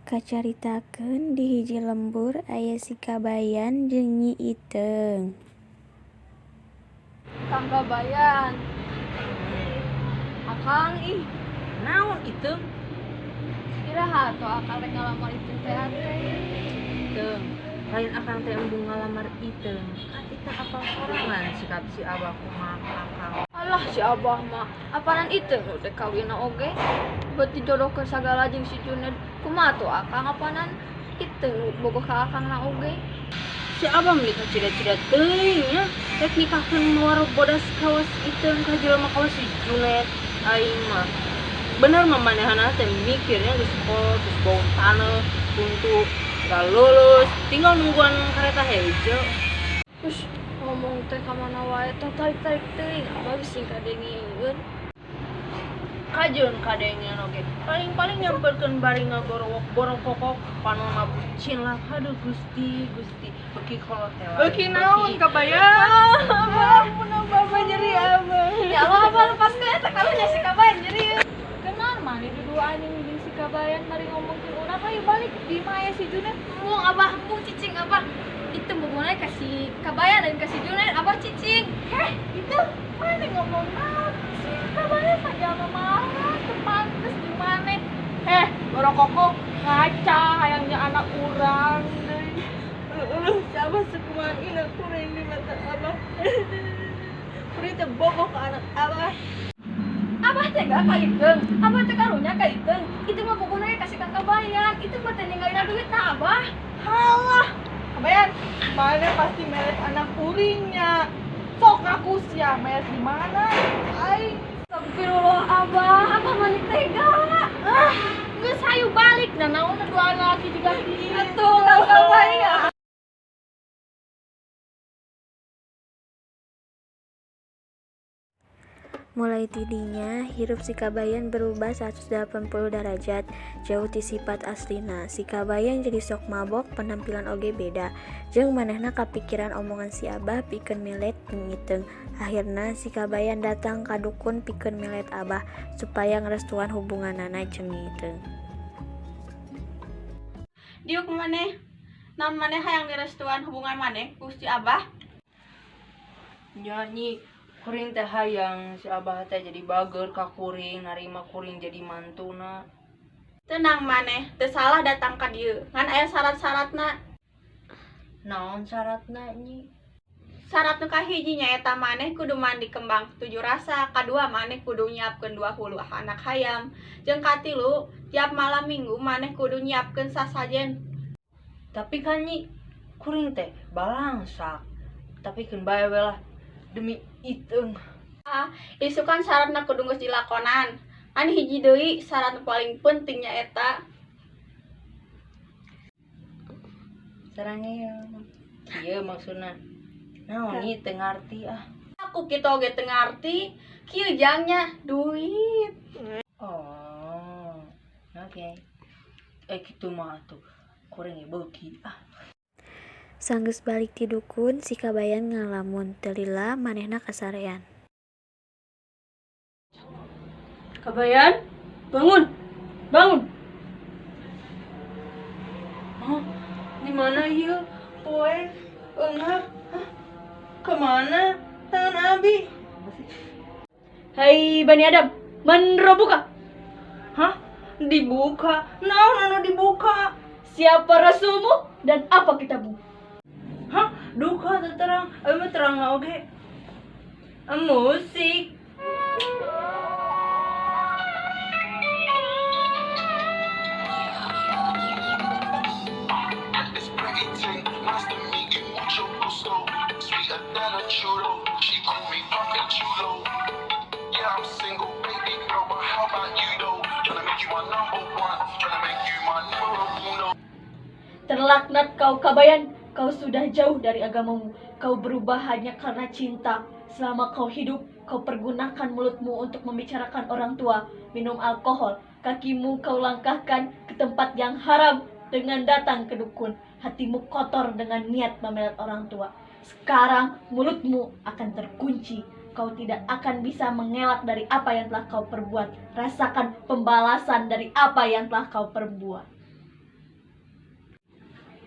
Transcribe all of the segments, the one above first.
Kacaritakeun di hiji lembur aya si Kabayan jeung Nyi Iteung. Kang Kabayan. Akang ih, Naon Iteung? Iraha atuh akang rek ngalamar Iteung teh atuh. Iteung, lain akang teh embung ngalamar Iteung. Kan Iteung apal sorangan sikap si Abah kumaha ka akang. Alah si Abah mah, apanan Iteung udah kawinna oge. Buat dijodohkeun sagala jeung si Juned. Kumaha tuh akang apanan Iteung bogoh ka akangna oge. Si Abah meuli kacida-cida teuing nya. Rek nikahkeun luar bodas kawas Iteung ka jelema kawas si Juned. Aing mah bener mah manehna teh mikirnya geus kolot, geus bau taneuh, tuntu gak lulus, tinggal nungguan kereta hejo. Terus ngomong teh ka mana wae teh tarik-tarik teuing, Abah bisi kadengeun. Kajeun kadengeun oge. Paling-paling nyamperkeun bari ngagorowok borong kokok panonna bucin lah. Aduh Gusti, Gusti, beuki kolot teh lah. Beuki naon Kabayan? Abah, ampun Abah, nyeri Abah. Ya Allah, Abah lepaskeun eta karunya si Kabayan nyeri. Kenal maneh duduaan jeung si Kabayan mari ngomongkeun urang hayu balik di imah aya si Junet. Embung Abah, embung cicing Abah. Itu bogohna ka si Kabayan dan ka si Junet, Abah cicing. Heh, itu maneh ngomong naon? Si Kabayan mah jalma marah, teu pantes di maneh. Heh, borong kokok ngaca hayangnya anak urang deui. Eueuh, si Abah sekumaha ina kuring di mata Abah. Kuring teh bogoh ka anak Abah. Abah teh ka Iteung, Abah teh karunya ka Iteung. Itu mah bogohna ka si Kang Kabayan. Itu mah teh ninggalin duit na Abah. Halah, Kabayan, maneh pasti melet anak kuringnya. Sok ngaku sia melet di mana? Aing. Astagfirullah Abah, Abah mah tega. Ah, geus hayu balik nah naon dua anak laki juga kieu. Atuh Kang Kabayan. Mulai tidinya, hirup si Kabayan berubah 180 derajat, jauh ti sifat aslina. Si Kabayan jadi sok mabok, penampilan oge beda. Jeung manehna kapikiran omongan si Abah pikeun melet Nyi Iteung. Akhirna si Kabayan datang ka dukun pikeun melet Abah supaya ngarestuan hubunganana jeung Nyi Iteung. Diuk maneh, naon maneh hayang direstuan hubungan maneh ku si Abah? Nya Nyi, kuring teh hayang si Abah teh jadi bager ka kuring, narima kuring jadi mantuna. Tenang maneh, teu salah datang ka dieu, ngan aya syarat-syaratna. Naon syaratna Nyi? Syarat nu kahiji nyaeta maneh kudu mandi kembang 7 rasa, kadua maneh kudu nyiapkeun 2 hulu anak hayam, jeung katilu tiap malam minggu maneh kudu nyiapkeun sasajen. Tapi kan Nyi, kuring teh balangsak. Tapi keun bae we lah demi Iteung. Ah, isukan syaratna kudu geus dilakonan. An hiji deui syarat nu paling penting nyaeta Sarangnya kieu maksudna. Naon Nyi teu ngarti ah. Aku kitu oge teu ngarti, kieu jangnya duit. Oh, oke. Kitu mah atuh kuring ge beuki ah. Sanggeus balik ti dukun, si Kabayan ngalamun, teu lila manehna kasarean. Kabayan, bangun. Bangun. Hah? Di mana ieu? Poe eungap. Hah? Kemana? Tangan Abi. Hai Bani Adam, merobuka. Hah? Dibuka? Naon anu dibuka? Siapa rasulmu dan apa kitabmu? Hah? Duka teu terang. Abi mah terang oge. Musik. It's pretty ting, nice to meet you, mucho gusto. Sweeter than a churro, she call me Papi Chulo. Yeah, I'm single, baby girl, but how about you though? Tryna make you my number one, tryna make you my numero uno. Terlaknat kau Kabayan, kau sudah jauh dari agamamu. Kau berubah hanya karena cinta. Selama kau hidup, kau pergunakan mulutmu untuk membicarakan orang tua, minum alkohol. Kakimu kau langkahkan ke tempat yang haram dengan datang ke dukun. Hatimu kotor dengan niat memelet orang tua. Sekarang mulutmu akan terkunci. Kau tidak akan bisa mengelak dari apa yang telah kau perbuat. Rasakan pembalasan dari apa yang telah kau perbuat.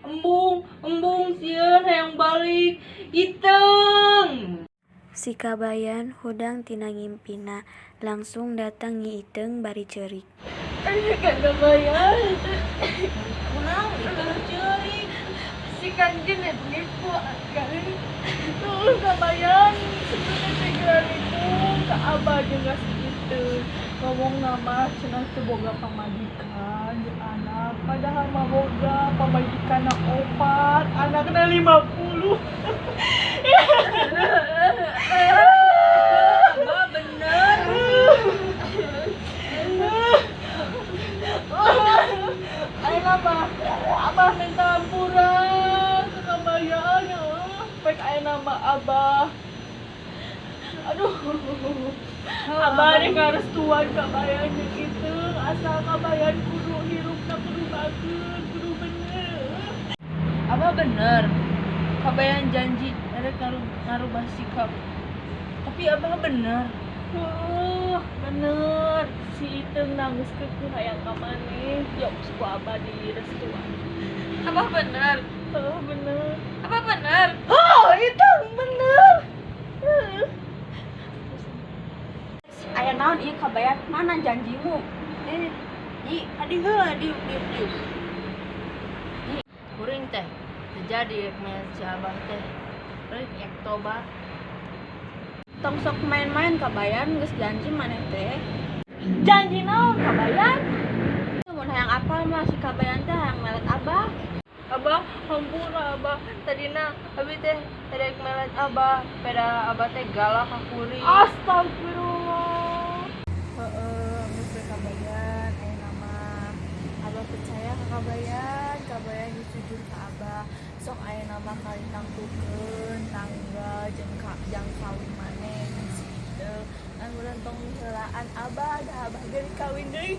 Embung, embung sieun hayang balik. Iteung. Si Kabayan hudang tina ngimpina, langsung datang Nyi Iteung bari ceurik. Kabayan. Kunaon Iteung ceurik? Si Kang Junet nipu kan. Tuh Kabayan, sebenarnya teh nipu ka Abah jeung ka si Iteung. Ngomong nama cenah teu boga pamajikan jeung anak, padahal mah boga pamajikanna opat, anakna 50. Abah bener. Ayeuna mah Abah minta ampura ke Kabayan ya. Baik ayeuna mah Abah. Aduh. Abah rek ngarestuan Kabayan jeung Iteung, asal Kabayan kudu hirupna kudu bager, kudu bener. Abah bener. Kabayan janji rek ngarubah sikap. Tapi Abah bener. Heuh, bener. Si Iteung nangis kekeuh hayang ka maneh. Ya ku Abah direstuan. Abah bener. Heuh, bener. Abah bener. Oh, Iteung bener. Heuh. Aya naon ieu Kabayan? Mana janjimu? Eh, Nyi, adi heula diuk diuk diuk. Nyi, kuring teh terjadi rek melet si Abah teh. Rek ek tobat. Tong sok main-main Kabayan, geus janji maneh teh. Janji naon Kabayan? Mun hayang apal mah si Kabayan teh hayang melet Abah. Abah, hampura Abah. Tadina abi teh rek melet Abah, pada Abah teh galak ka kuring. Astagfirullah. Heeh, geus we Kabayan, ayeuna mah Abah percaya ka Kabayan, Kabayan geus jujur ka Abah. Sok ayeuna mah kali tangtukeun tanggal jeung ka jang kawin maneh jeung si Iteung. Ngan urang tong miheulaan Abah, da Abah ge kawin deui.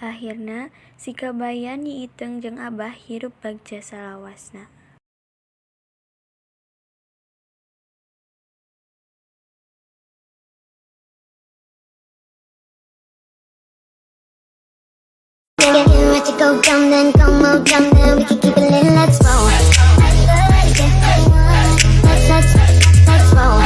Akhirna, si Kabayan, Nyi Iteung jeung Abah hirup bagja salawasna. Yeah, let you go dumb, then go more dumb, then we can keep it lit, let's roll. Yeah, let's, let's, let's roll.